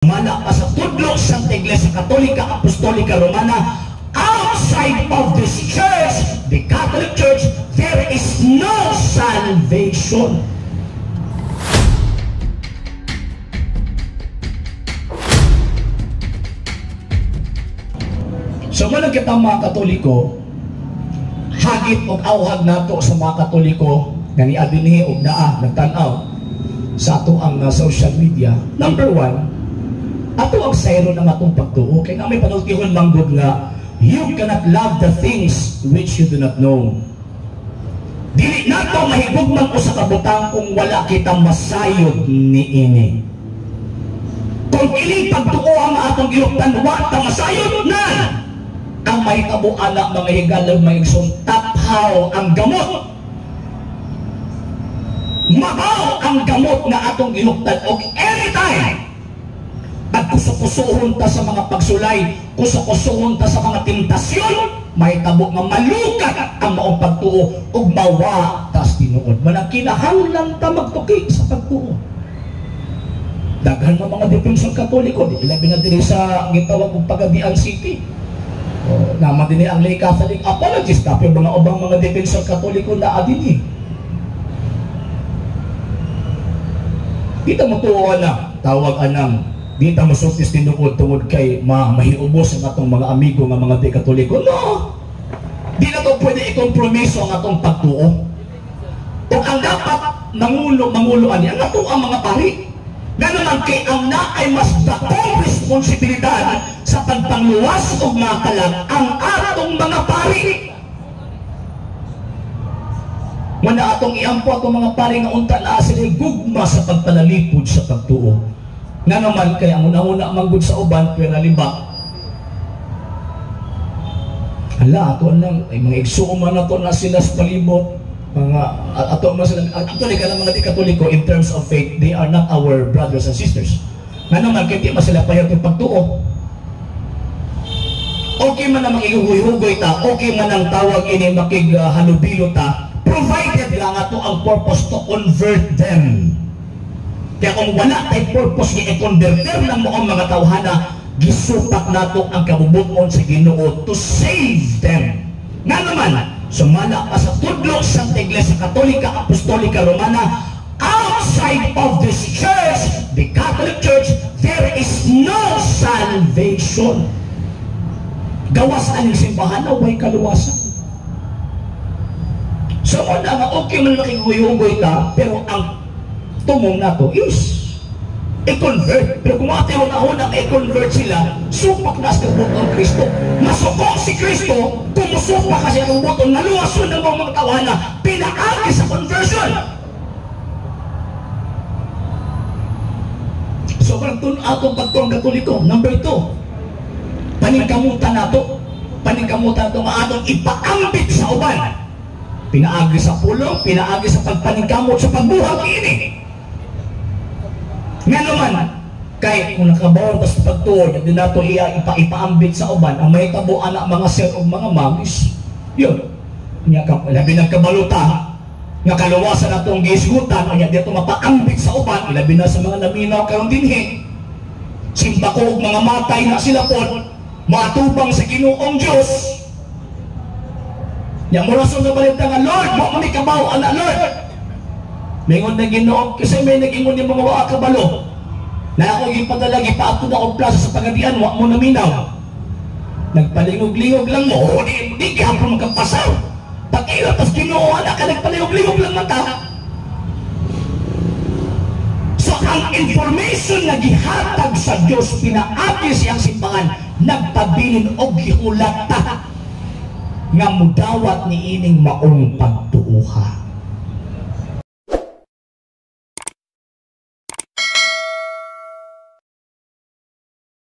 Mana pa sa tudlo sa Iglesia Katolika Apostolika Romana, outside of this church, the Catholic Church, there is no salvation. So mao kita mga Katoliko, hagit og awhag nato sa mga Katoliko nga niadinhi og naa nagtan-aw sa ato ang social media. Number one, ato ang sayro ng atong pagtuo. Kay na may panultihon manggod nga, you cannot love the things which you do not know. Dili nato mahigugman usa ka butang kung wala kita masayod niini. Kung ining pagtuo ang atong gihuptan, wa ta masayod na ang mahitabo ana mga higalag mga igsoon, taphaw ang gamot. Mabaw ang gamot na atong gihuptan og anytime pagkuso-kusohon ta sa mga pagsulay, kuso-kusohon ta sa mga tentasyon, mahitabo nga malukat ang maong pagtuo ug mawa tas tinuod. Manang kinahanglan ta magtuki sa pagtuo. Daghan man mga defensor Katoliko, di labi na diri sa gitawag og Pagadian City. O, naman din ang lay Catholic apologist, tapi mga ubang mga defensor Katoliko na adini. Dito mo tuo na tawag anang di ta mosultis tinuod tungod kay mahiubos ang atong mga amigo nga mga di Katoliko. No! Di na to pwede ikompromiso ang atong pagtuo. Ug ang dapat mangulo ani ang ato ang mga pari. Nga naman kay ang naay mas dakong responsibilidad sa pagpangluwas og mga kalag ang atong mga pari. Muna atong iampo atong mga pari nga unta naa sila gugma sa pagpanalipod sa pagtuo. Nga naman kay ang una-una manggod sa uban pera libak. Hala, ato lang ay mga igsuon man ato na sila sa palibot. Mga ato man sila, actually kanang mga di Katoliko in terms of faith, they are not our brothers and sisters. Nga naman kay di man sila payag ng pagtuo. Okay man ang makihugoy-hugoy ta, okay man ang tawag ini makighalubilo ta, provided lang ato ang purpose to convert them. Kaya kung wala tay purpose ni i-converter ng mga mga tawhana, gisupak nato ang kabubuton sa Ginoo to save them. Nga naman, sumala pa sa tudlo sa Iglesia Katolika Apostolika Romana, outside of this church, the Catholic Church, there is no salvation. Gawas aning simbahan na way kaluwasan. So una nga okay man makiguyogoy ta, pero ang tumong nato is i-convert. Pero kung ate una-una i-convert sila, supak na sa buton Kristo. Masuko si Kristo, kumusupak kasi ang buton, naluwason ng mga tawana, pinaagi sa conversion. So parang atong pagtuong Katoliko. Number 2, paningkamutan nato. Paningkamutan nato nga atong ipaambit sa uban. Pinaagi sa pulong, pinaagi sa pagpaningkamot sa pagbuhat ini. Nga naman, kay kung nakabaon ta sa pagtuo, di nato iya ipaambit sa uban, ang may tabo anak mga sir o mga ma'am is, yun. Nya ka, labi nagkabaluta, nga kaluwasan atong gisgutan, anya di ato mapaambit sa uban, labi na sa mga naminaw karon dinhi. Simbako og mga matay na sila pod, matubang sa Ginoong Dios. Nya mo rason na balita nga, Lord, mo mi kabaw ana Lord. Mingon na Ginoo kasi may nag-ingon ni mga wa kabalo. Na ako gipadala gipaadto na og plaza sa Pagadian, wa mo naminaw. Nagpalingog-lingog lang mo, di di gihapon makapasar. Pag-ila tas Ginoo ana ka nagpalingog-lingog lang man ta. So ang information na gihatag sa Dios pinaagi siyang simbahan, nagpabilin og gihulat ta nga mudawat ni ining maong pagtuo.